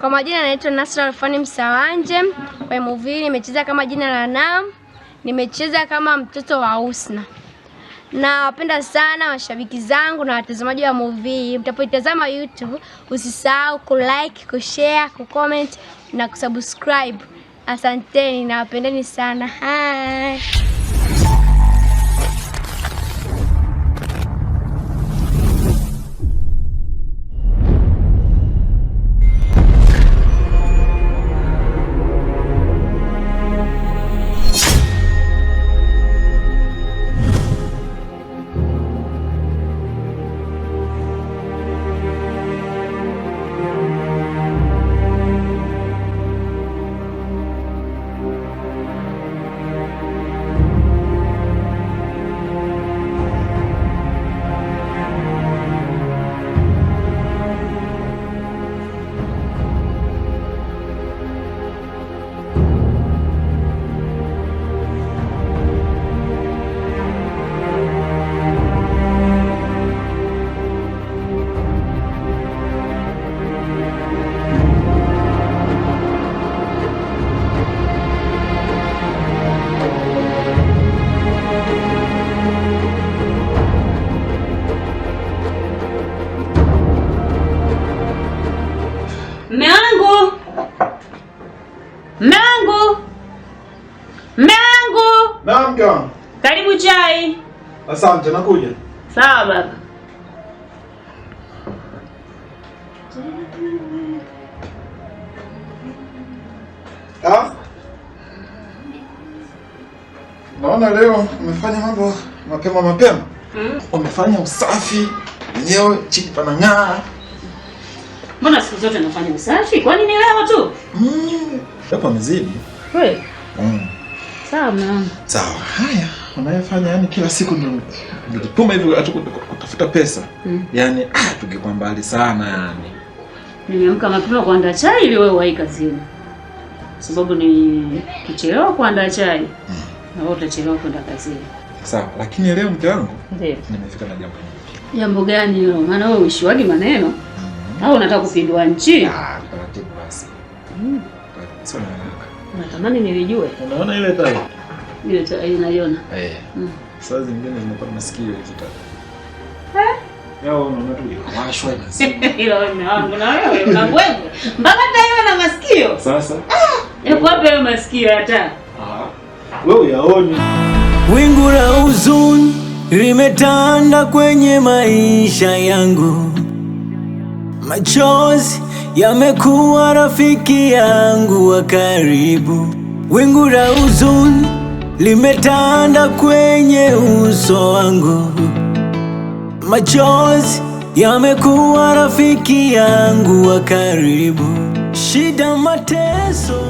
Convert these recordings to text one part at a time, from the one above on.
Kwa majina naitwa Nasra Alfani Msawanje. Kwa movie nimecheza kama jina la Nam, nimecheza kama mtoto wa Husna. Nawapenda sana mashabiki zangu na watazamaji wa movie. Mtapoitazama YouTube, usisahau kulike, kushare, kucomment na kusubscribe. Asanteni, nawapendeni sana. Hi. Mme wangu, mme wangu, mme wangu. Naam, mke wangu. Karibu chai. Asante, nakuja. Sawa baba. Ah? Naona leo umefanya mambo mapema mapema. Umefanya usafi wenyewe, chini panang'aa. Mbona siku zote nafanya usafi? Kwani ni leo tu? Hapo amezidi. Kweli? Mm. Sawa mme wangu. Sawa. Haya, unayofanya yani kila siku ndio ndio hivyo hata kutafuta pesa. Yaani tungekuwa mbali sana yani. Nimeamka mapema kuandaa chai ili wewe uwahi kazini. Sababu ni kichelewa kuandaa chai na wewe utachelewa kwenda kazini. Sawa, lakini leo mke wangu Ndio. nimefika na jambo jipya. Jambo gani hilo? Maana wewe uishiwagi maneno. Au unataka kupindua nchi? Ah, taratibu basi. Sio na haraka. Natamani nilijue. Unaona ile tai? Ile tai unaiona. Eh. Saa zingine zinakuwa masikio hizo tai. Eh? Yao unaona tu inawashwa inazima. Ila wewe mume wangu na wewe unabwebwe. Mpaka tai na masikio. Sasa? Yuko wapi hayo masikio hata? Ah. Wewe uyaoni. Wingu la huzuni limetanda kwenye maisha yangu, machozi yamekuwa rafiki yangu wa karibu. Wingu la huzuni limetanda kwenye uso wangu, machozi yamekuwa rafiki yangu wa karibu. Shida, mateso.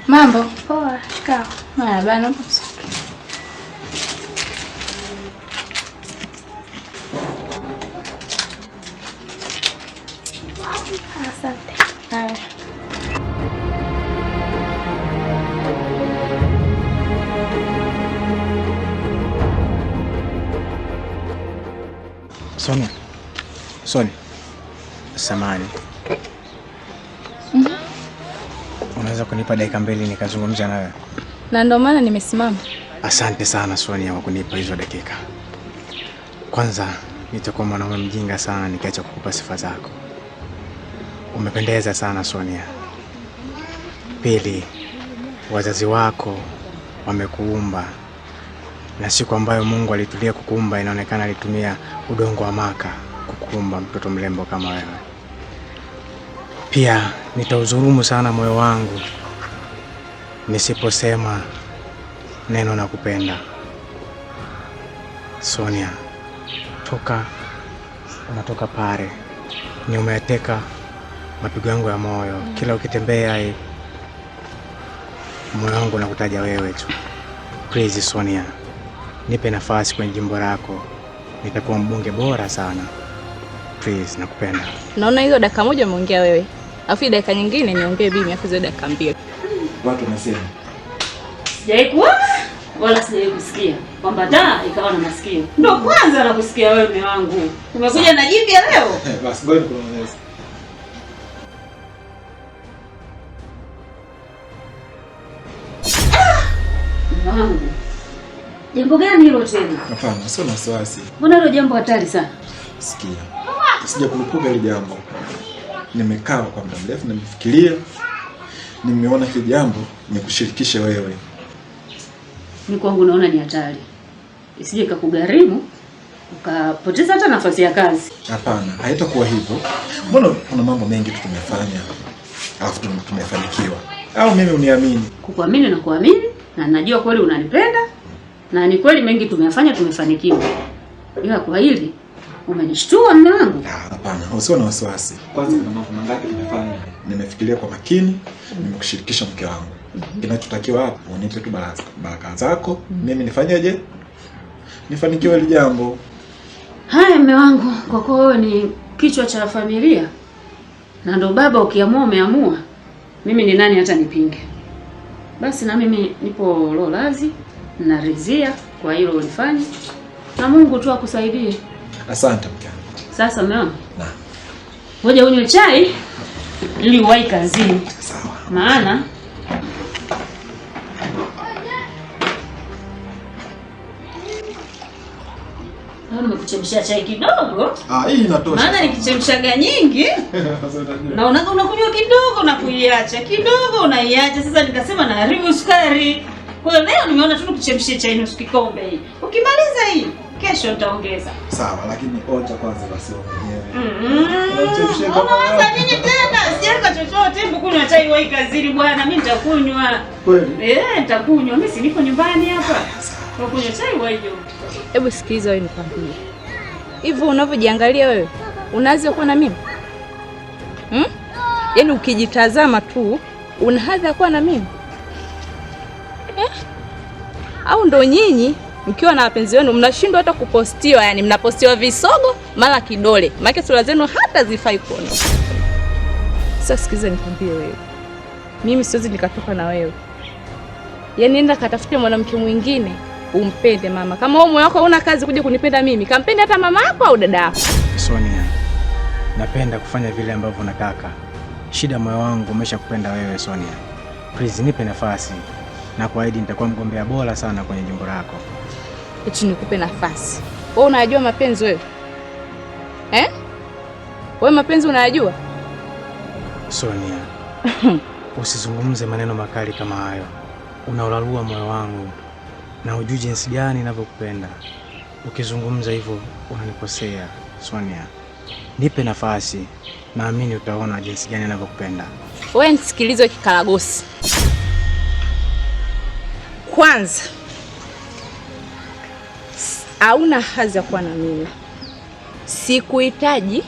Mambo. Poa, shikao. Haya bana, upo mswaki. Asante. Haya. Sonia. Sonia. Samahani. Unaweza kunipa dakika mbili nikazungumza nawe? Na ndio maana nimesimama. Asante sana Sonia kwa kunipa hizo dakika. Kwanza nitakuwa mwanaume mjinga sana nikiacha kukupa sifa zako. Umependeza sana Sonia. Pili, wazazi wako wamekuumba, na siku ambayo Mungu alitulia kukuumba inaonekana alitumia udongo wa maka kukuumba mtoto mrembo kama wewe. Pia nitaudhulumu sana moyo wangu nisiposema neno na kupenda. Sonia, toka unatoka pale ni umeyateka mapigo yangu ya moyo. Kila ukitembea moyo wangu unakutaja wewe tu. Please Sonia, Nipe nafasi kwenye jimbo lako, nitakuwa mbunge bora sana. Please, nakupenda. Naona hizo dakika moja umeongea wewe, alafu dakika nyingine niongee mimi, alafu hizo dakika mbili. Watu wanasema Sijawahi kuona wala sijawahi kusikia kwamba taa ikawa na masikio. Ndio kwanza nakusikia wewe mume wangu. Umekuja na jipya leo? Basi ngoja nikueleze. Mume wangu. Jambo gani hilo tena? Hapana, sio na wasiwasi. Mbona hilo jambo hatari sana? Sikia. Sija kulipuka hili jambo. Nimekaa kwa muda mrefu nimefikiria. Nimeona hili jambo nikushirikishe wewe. Mimi kwangu naona ni hatari. Isije ikakugharimu ukapoteza hata nafasi ya kazi. Hapana, haitakuwa hivyo. Mbona kuna mambo mengi tu tumefanya alafu tumefanikiwa. Au mimi uniamini? Kukuamini na kuamini, na najua kweli unanipenda na ni kweli mengi tumeyafanya, tumefanikiwa. Ila kwa hili umenishtua mume wangu. Hapana, usiwe na wasiwasi. Kwanza kuna mambo mangapi tumefanya? Nimefikiria kwa makini, nimekushirikisha mke wangu. Kinachotakiwa hapo unipe tu baraka zako. Mimi nifanyeje? Nifanikiwe hili jambo. Haya mume wangu, kwa kuwa wewe ni kichwa cha familia na ndo baba, ukiamua umeamua. Mimi ni nani hata nipinge? Basi na mimi nipo roho lazi, naridhia kwa hilo ulifanya, na Mungu tu akusaidie. Asante mke wangu. Sasa mume wangu, Naam. ngoja unywe chai ili uwahi kazini. Sawa. Maana leo nimekuchemshia chai kidogo. Hii inatosha. Maana nikichemshaga nyingi naonaga unakunywa kidogo na kuiacha, kidogo unaiacha. Sasa nikasema naharibu sukari. Kwa hiyo leo nimeona tu nikuchemshie chai nusu kikombe hii. Ukimaliza hii, kesho nitaongeza. Sawa, lakini onja kwanza basi wewe mwenyewe. Unawaza nini tena? Sijaweka chochote, hebu kunywa chai wewe kazini bwana, mimi nitakunywa. Kweli? Nitakunywa. Mimi si niko nyumbani hapa. Kwa kunywa chai wewe hiyo. Hebu sikiliza wewe nikwambie. Hivyo unavyojiangalia wewe, unaanza kuwa na mimi? Yaani ukijitazama tu una hadhi ya kuwa na mimi? Au ndo nyinyi mkiwa na wapenzi wenu mnashindwa hata kupostiwa, yani mnapostiwa visogo mara kidole. Maana sura zenu hata zifai kuona. Sasa sikiliza nikwambie wewe. Mimi siwezi nikatoka na wewe. Yaani nenda katafute mwanamke mwingine umpende mama. Kama wewe moyo wako huna kazi kuja kunipenda mimi, kampende hata mama yako au dada yako. Sonia, napenda kufanya vile ambavyo nataka. Shida moyo wangu umeshakupenda wewe Sonia. Please nipe nafasi. Na kuahidi nitakuwa mgombea bora sana kwenye jimbo lako. Eti nikupe nafasi. Wewe unajua mapenzi wewe? Wewe mapenzi unayajua? Sonia, usizungumze maneno makali kama hayo. Unaularua moyo wangu na hujui jinsi gani ninavyokupenda. Ukizungumza hivyo unanikosea Sonia. Nipe nafasi, naamini utaona jinsi gani ninavyokupenda. Wewe nisikilize kikaragosi. Kwanza hauna haja kuwa na mimi. Sikuhitaji,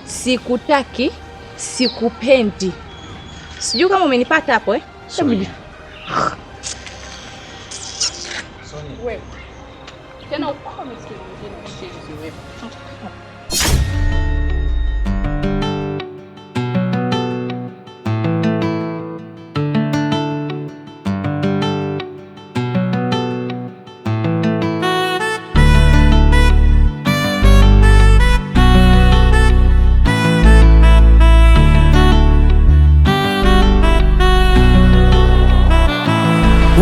sikutaki, sikupendi. Sijui kama umenipata hapo eh? Sonia. Wewe. Tena ukome siku nyingine mshenzi wewe.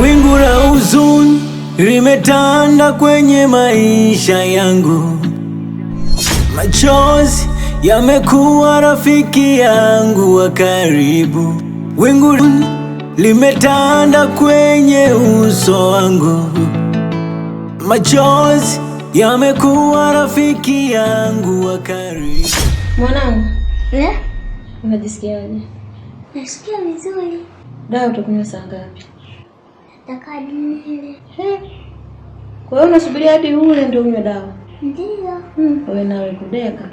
Wingu la huzuni limetanda kwenye maisha yangu, machozi yamekuwa rafiki yangu wa karibu. Wingu limetanda kwenye uso wangu, machozi yamekuwa rafiki yangu wa karibu. Mwanangu, unajisikiaje? Nasikia vizuri. Dawa utakunywa saa ngapi? Nataka hadi nile. Kwa hiyo unasubiria hadi ule ndio unywe dawa? Ndio. Wewe nawe kudeka.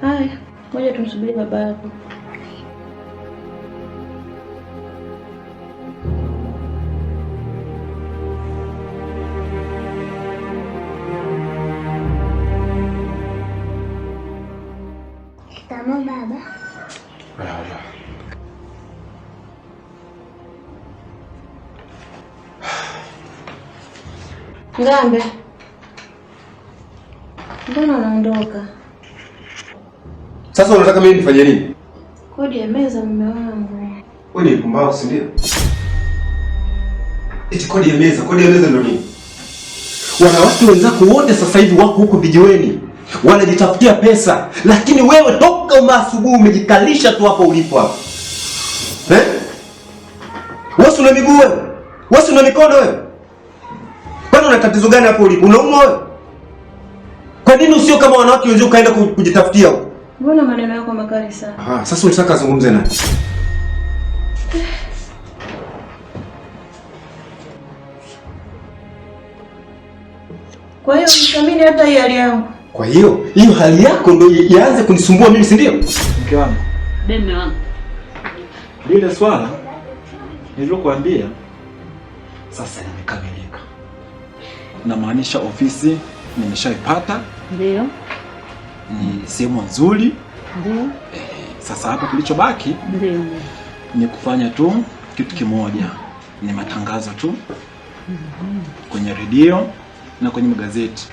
Haya, ngoja tumsubirie baba yako. Ngambe, mbona unaondoka? Sasa unataka mimi nifanye nini? Kodi ya meza mume wangu. Wewe ni mpumbavu, si ndio? Eti kodi ya meza, kodi ya meza ndio nini? Wanawake wenzako wote sasa hivi wako huko vijiweni, wanajitafutia pesa, lakini wewe toka asubuhi umejikalisha tu hapo ulipo hapo. Eh? Wewe una miguu wewe? Wewe una mikono wewe? Kwani una tatizo gani hapo ulipo? Unaumwa wewe? Kwa nini usio kama wanawake wenzio ukaenda kujitafutia huko? Mbona maneno yako makali sana? Aha, sasa unataka azungumze nani? Kwa hiyo mthamini hata hii hali yangu. Kwa hiyo hiyo hali yako ndio ianze kunisumbua mimi, si ndio? Mke wangu. Mume wangu. Lile swala nililokuambia sasa limekamilika. Namaanisha ofisi nimeshaipata. Ndio. Ni sehemu nzuri. Ndio. Sasa hapo kilichobaki ndio ni kufanya tu kitu kimoja, ni matangazo tu kwenye redio na kwenye magazeti.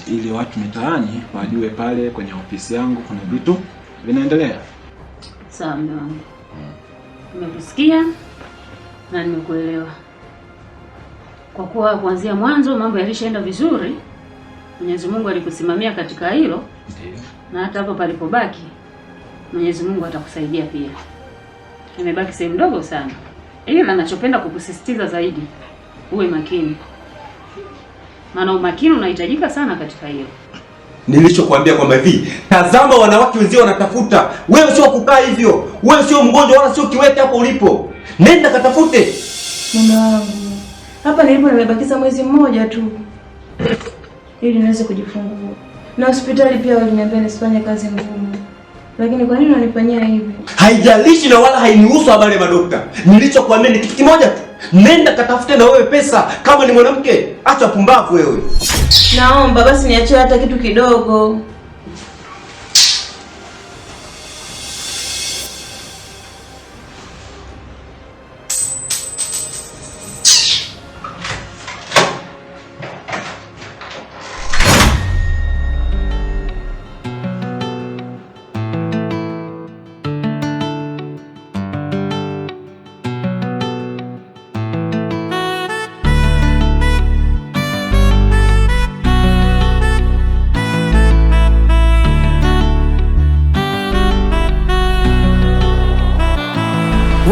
Ili watu mitaani wajue pale kwenye ofisi yangu kuna vitu vinaendelea. Sawa mume wangu. Nimekusikia na nimekuelewa. Kwa kuwa kuanzia mwanzo mambo yalishaenda vizuri, Mwenyezi Mungu alikusimamia katika hilo. Ndiyo. Na hata hapo palipobaki Mwenyezi Mungu atakusaidia pia. Imebaki sehemu ndogo sana. Ila ninachopenda kukusisitiza zaidi, uwe makini. Maana umakini unahitajika sana katika hiyo. Nilichokuambia kwamba hivi, tazama wanawake wenzio wanatafuta. Wewe sio kukaa hivyo. Wewe sio mgonjwa wala sio kiwete hapo ulipo. Nenda katafute. Mume wangu, hapa nilipo nimebakiza mwezi mmoja tu ili niweze kujifungua. Na hospitali pia waliniambia nisifanye kazi ngumu. Lakini kwa nini unanifanyia hivi? Haijalishi na wala hainihusu habari ya madokta. Nilichokuambia ni kitu kimoja tu. Nenda katafute na wewe pesa kama ni mwanamke. Acha pumbavu wewe. Naomba basi niachie hata kitu kidogo.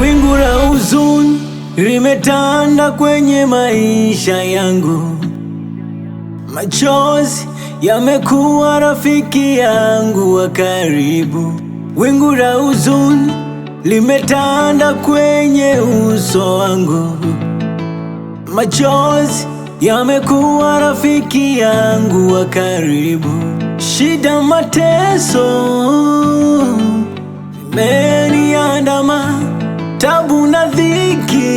Wingu la huzuni limetanda kwenye maisha yangu, machozi yamekuwa rafiki yangu wa karibu. Wingu la huzuni limetanda kwenye uso wangu, machozi yamekuwa rafiki yangu wa karibu. Shida, mateso vimeniandama, tabu na dhiki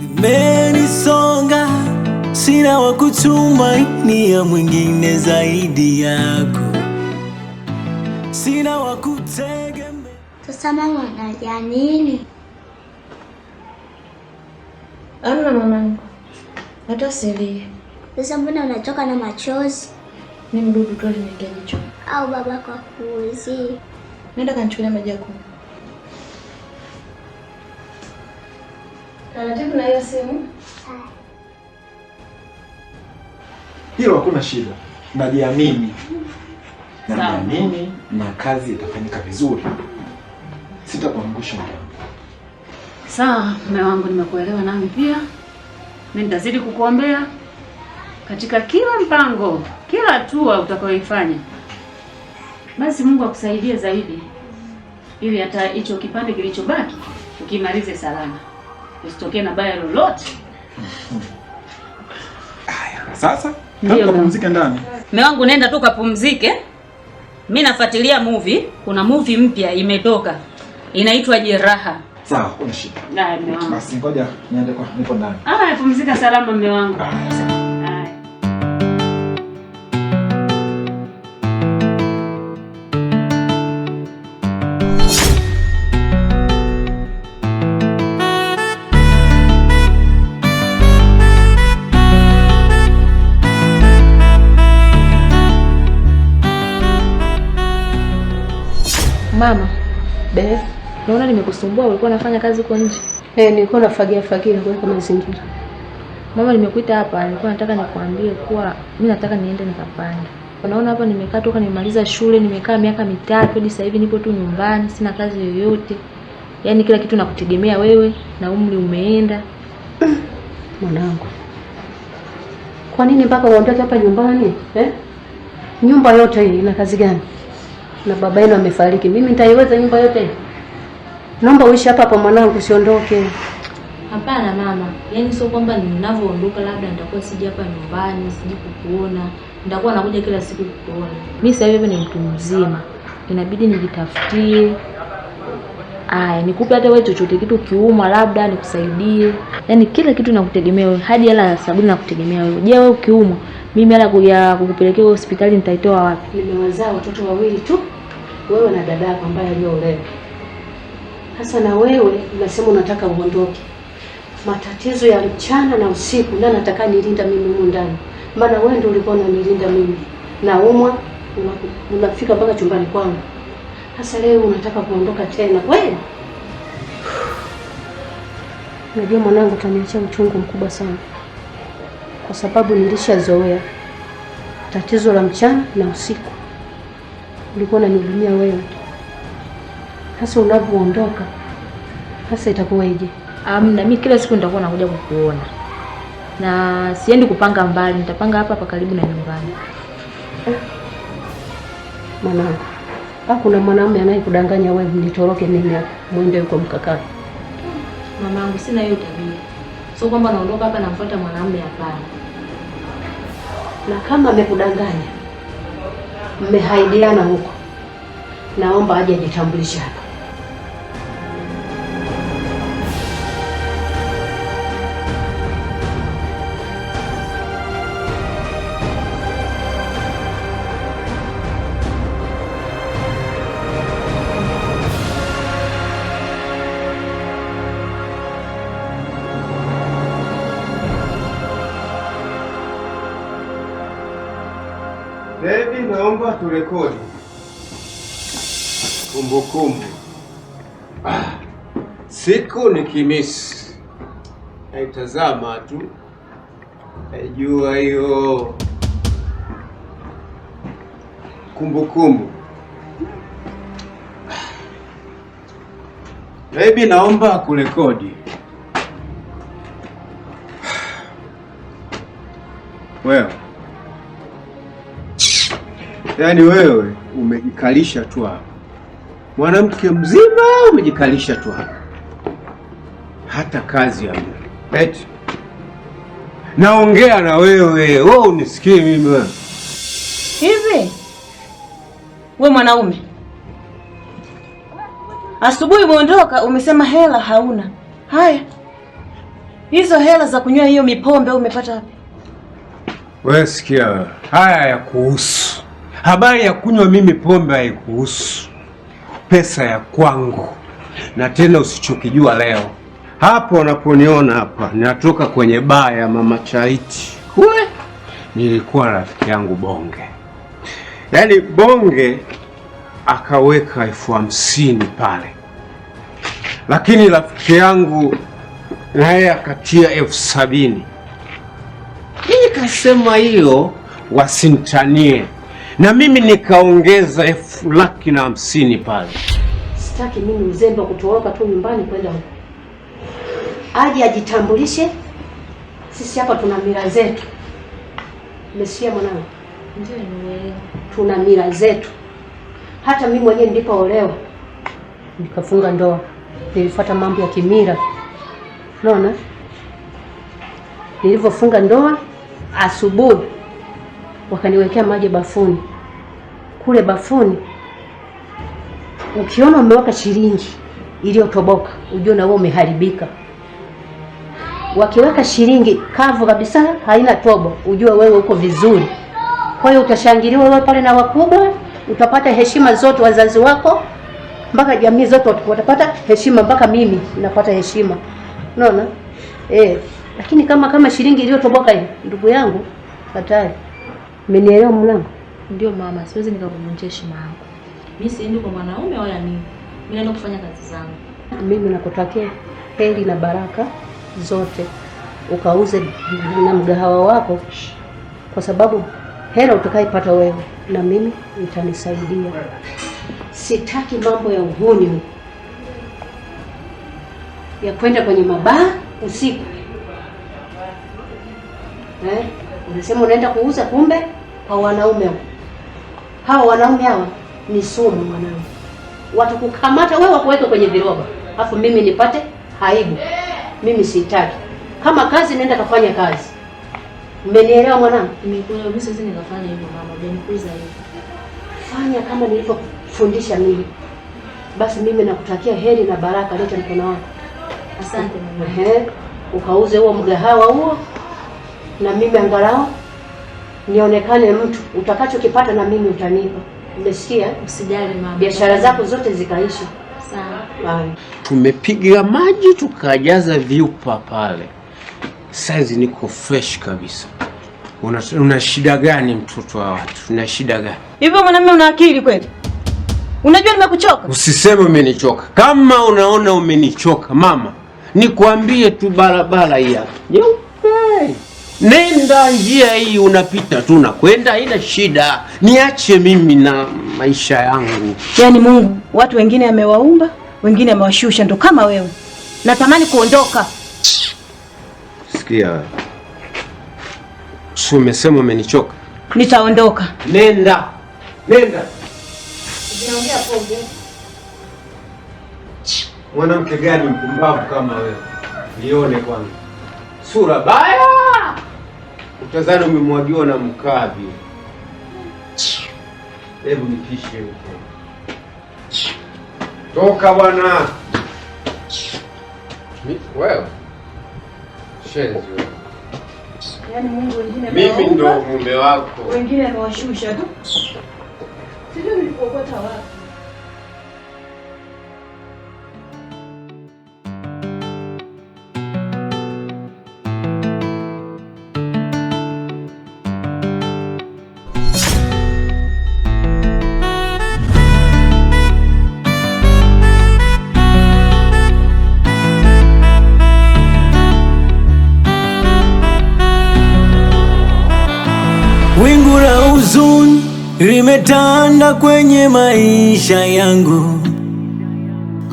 vimenisonga, sina wa kutumainia mwingine zaidi yako, sina wa kutegemea. Sasa mama unalia nini? Amna mwanangu, hata silie. Sasa mbona unatoka na machozi? Ni mdudu tu aliniingia jicho. Au baba kwa kuuzi. Nenda kanichukulia maji ya kunywa. Taratibu na hiyo simu. Hilo hakuna shida. Najiamini. Najiamini na kazi itafanyika vizuri. Sitakuangusha mke wangu. Sawa, mume wangu, nimekuelewa nami pia. Mimi nitazidi kukuombea katika kila mpango, kila hatua utakayoifanya. Basi Mungu akusaidie zaidi ili hata hicho kipande kilichobaki ukimalize salama. Usitokee na baya lolote. Haya, sasa Ndio, kapumzike ndani. Mume wangu, nenda tu kapumzike. Mimi nafuatilia movie, kuna movie mpya imetoka. Inaitwa Jeraha. Sawa, kuna shida. Haya, mume wangu. Basi ngoja niende kwa nipo ndani. Ah, pumzika salama mume wangu. Mama, be, naona nimekusumbua, ulikuwa unafanya kazi huko nje. Nilikuwa nafagia fagia kuweka mazingira. Mama, nimekuita hapa, nilikuwa nataka nikuambie kuwa mimi nataka niende nikapange. Unaona hapa nimekaa toka nimemaliza shule, nimekaa miaka 3 hadi sasa hivi nipo tu nyumbani, sina kazi yoyote. Yaani kila kitu nakutegemea wewe na umri umeenda. Mwanangu, kwa nini mpaka uondoke hapa nyumbani? Nyumba yote hii ina kazi gani? Na baba yenu amefariki. Mimi nitaiweza nyumba yote hii? Naomba uishi hapa hapa mwanangu, usiondoke. Hapana mama, yaani sio kwamba ninavyoondoka labda nitakuwa siji hapa nyumbani, siji kukuona. Nitakuwa nakuja kila siku kukuona. Mimi sasa hivi ni mtu mzima. Inabidi nijitafutie. Aya, nikupe hata wewe chochote kitu kiuma labda nikusaidie. Yaani kila kitu nakutegemea wewe, hadi hela ya sabuni nakutegemea wewe. Je, wewe ukiumwa, mimi hela ya kukupelekea hospitali nitaitoa wapi? Nimewazaa watoto wawili tu, wewe na dadako ambaye aliolewa. Sasa na wewe unasema unataka uondoke. Matatizo ya mchana na usiku, nani nataka nilinda mimi humu ndani? Maana wewe ndio ulikuwa unanilinda mimi. Naumwa, unafika mpaka chumbani kwangu. Sasa leo unataka kuondoka tena kweli? Unajua mwanangu, utaniachia uchungu mkubwa sana. Kwa sababu nilishazoea tatizo la mchana na usiku. Ulikuwa unanihudumia wewe. Sasa unapoondoka, sasa itakuwa ije? Amna, mimi kila siku nitakuwa nakuja kukuona. Na siendi kupanga mbali, nitapanga hapa hapa karibu na nyumbani. Mwanangu, hakuna mwanamume anayekudanganya wewe nitoroke mimi hapa, muende huko mkakae. Mamangu, sina hiyo tabia. Sio kwamba naondoka hapa namfuata mwanamume, hapana. Na kama amekudanganya, mmehaidiana huko, naomba aje ajitambulishe hapa. Baby, naomba turekodi kumbukumbu. Siku nikimisi naitazama tu, naijua hiyo kumbukumbu. Baby, naomba kurekodi. Wewe, yaani wewe umejikalisha tu hapa. Mwanamke mzima umejikalisha tu hapa. Hata kazi hamna. Eti naongea na wewe, wewe unisikie mimi wewe. Hivi we mwanaume, asubuhi umeondoka umesema hela hauna. Haya, hizo hela za kunywa hiyo mipombe umepata wapi? Wewe sikia, haya ya kuhusu habari ya kunywa mimi pombe haikuhusu. Pesa ya kwangu. Na tena usichokijua leo. Hapo unaponiona hapa, ninatoka kwenye baa ya Mama Chaiti. Kule nilikuwa rafiki yangu Bonge. Yaani Bonge akaweka 50,000 pale. Lakini rafiki yangu naye akatia 70,000. Mimi kasema hiyo wasintanie. Na mimi nikaongeza 150,000 pale. Sitaki mimi uzembe wa kutoroka tu nyumbani kwenda huko. Aje ajitambulishe. Sisi hapa tuna mila zetu. Umesikia mwanangu? Ndio, nimeelewa. Tuna mila zetu. Hata mimi mwenyewe nilipoolewa nikafunga ndoa, nilifuata mambo ya kimila. Unaona? Nilivyofunga ndoa asubuhi wakaniwekea maji bafuni. Kule bafuni ukiona umeweka shilingi iliyotoboka, ujue na wewe umeharibika. Wakiweka shilingi kavu kabisa haina tobo, ujue wewe uko vizuri. Kwa hiyo utashangiliwa wewe pale na wakubwa, utapata heshima zote, wazazi wako mpaka jamii zote watapata heshima, mpaka mimi napata heshima. Unaona? Lakini kama shilingi iliyotoboka hiyo, ndugu yangu, hatari. Umenielewa mwanangu? Ndio mama, siwezi nikakuvunjia heshima yako. Mimi siendi kwa mwanaume wala nini. Mimi naenda kufanya kazi zangu. Mimi nakutakia heri na baraka zote, ukauze na mgahawa wako, kwa sababu hela utakaipata wewe na mimi itanisaidia. Sitaki mambo ya uhuni huko, ya kwenda kwenye mabaa usiku. Unasema unaenda kuuza, kumbe kwa wanaume huko. Hawa wanaume hawa ni sumu mwanangu, watakukamata wewe wakuweke kwenye viroba, afu mimi nipate aibu. Mimi sitaki. Kama kazi nenda kafanya kazi. Mmenielewa mwanangu? Nimekuelewa. Mimi siwezi nikafanya hivyo mama, hujanikuza hivyo. Fanya kama nilivyokufundisha mimi. Basi mimi nakutakia heri na baraka. Leta mkono wako. Asante mama. Ehe, ukauze huo mgahawa huo, na mimi angalau nionekane mtu. Utakachokipata na mimi utanipa. Umesikia? Usijali mama. Biashara zako zote zikaisha. Sawa. Haya. Tumepiga maji tukajaza vyupa pale. Saizi niko fresh kabisa. Una shida gani mtoto wa watu? Una shida gani? Hivyo mwanamume una akili kweli? Unajua nimekuchoka? Usiseme umenichoka. Kama unaona umenichoka mama, nikwambie tu barabara hii hapa. Nyeupe. Nenda njia hii unapita tu na kwenda, haina shida. Niache mimi na maisha yangu. Yaani Mungu, watu wengine amewaumba, wengine amewashusha, ndo kama wewe. Natamani kuondoka. Sikia. Si umesema umenichoka? Nitaondoka. Nenda. Nenda. Unaongea pombe. Mwanamke gani mpumbavu kama wewe? Lione kwanza. Sura baya. Utazani umemwagiwa na mkaa vile. Hebu nipishe huko. Toka bwana. Wewe. Shenzi wewe. Yaani Mungu wengine Mimi ndo mume wako. Wengine amewashusha tu. Sijui nilikuokota wapi. Wingu la huzuni limetanda kwenye maisha yangu,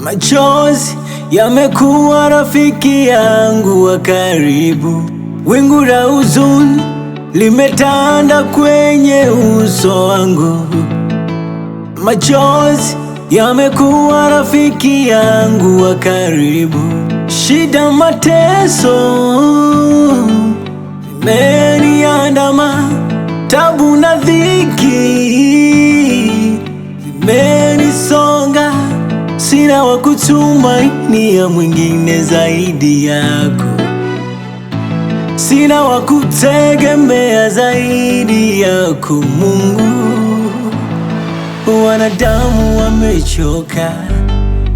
machozi yamekuwa rafiki yangu wa karibu. Wingu la huzuni limetanda kwenye uso wangu, machozi yamekuwa rafiki yangu wa karibu. Shida, mateso vimeniandama, tabu na dhiki vimenisonga, sina wa kutumainia mwingine zaidi yako, sina wa kutegemea zaidi yako Mungu. Wanadamu wamechoka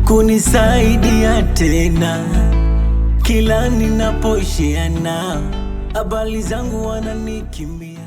kunisaidia tena, kila ninaposhare nao habari zangu wananikimbia.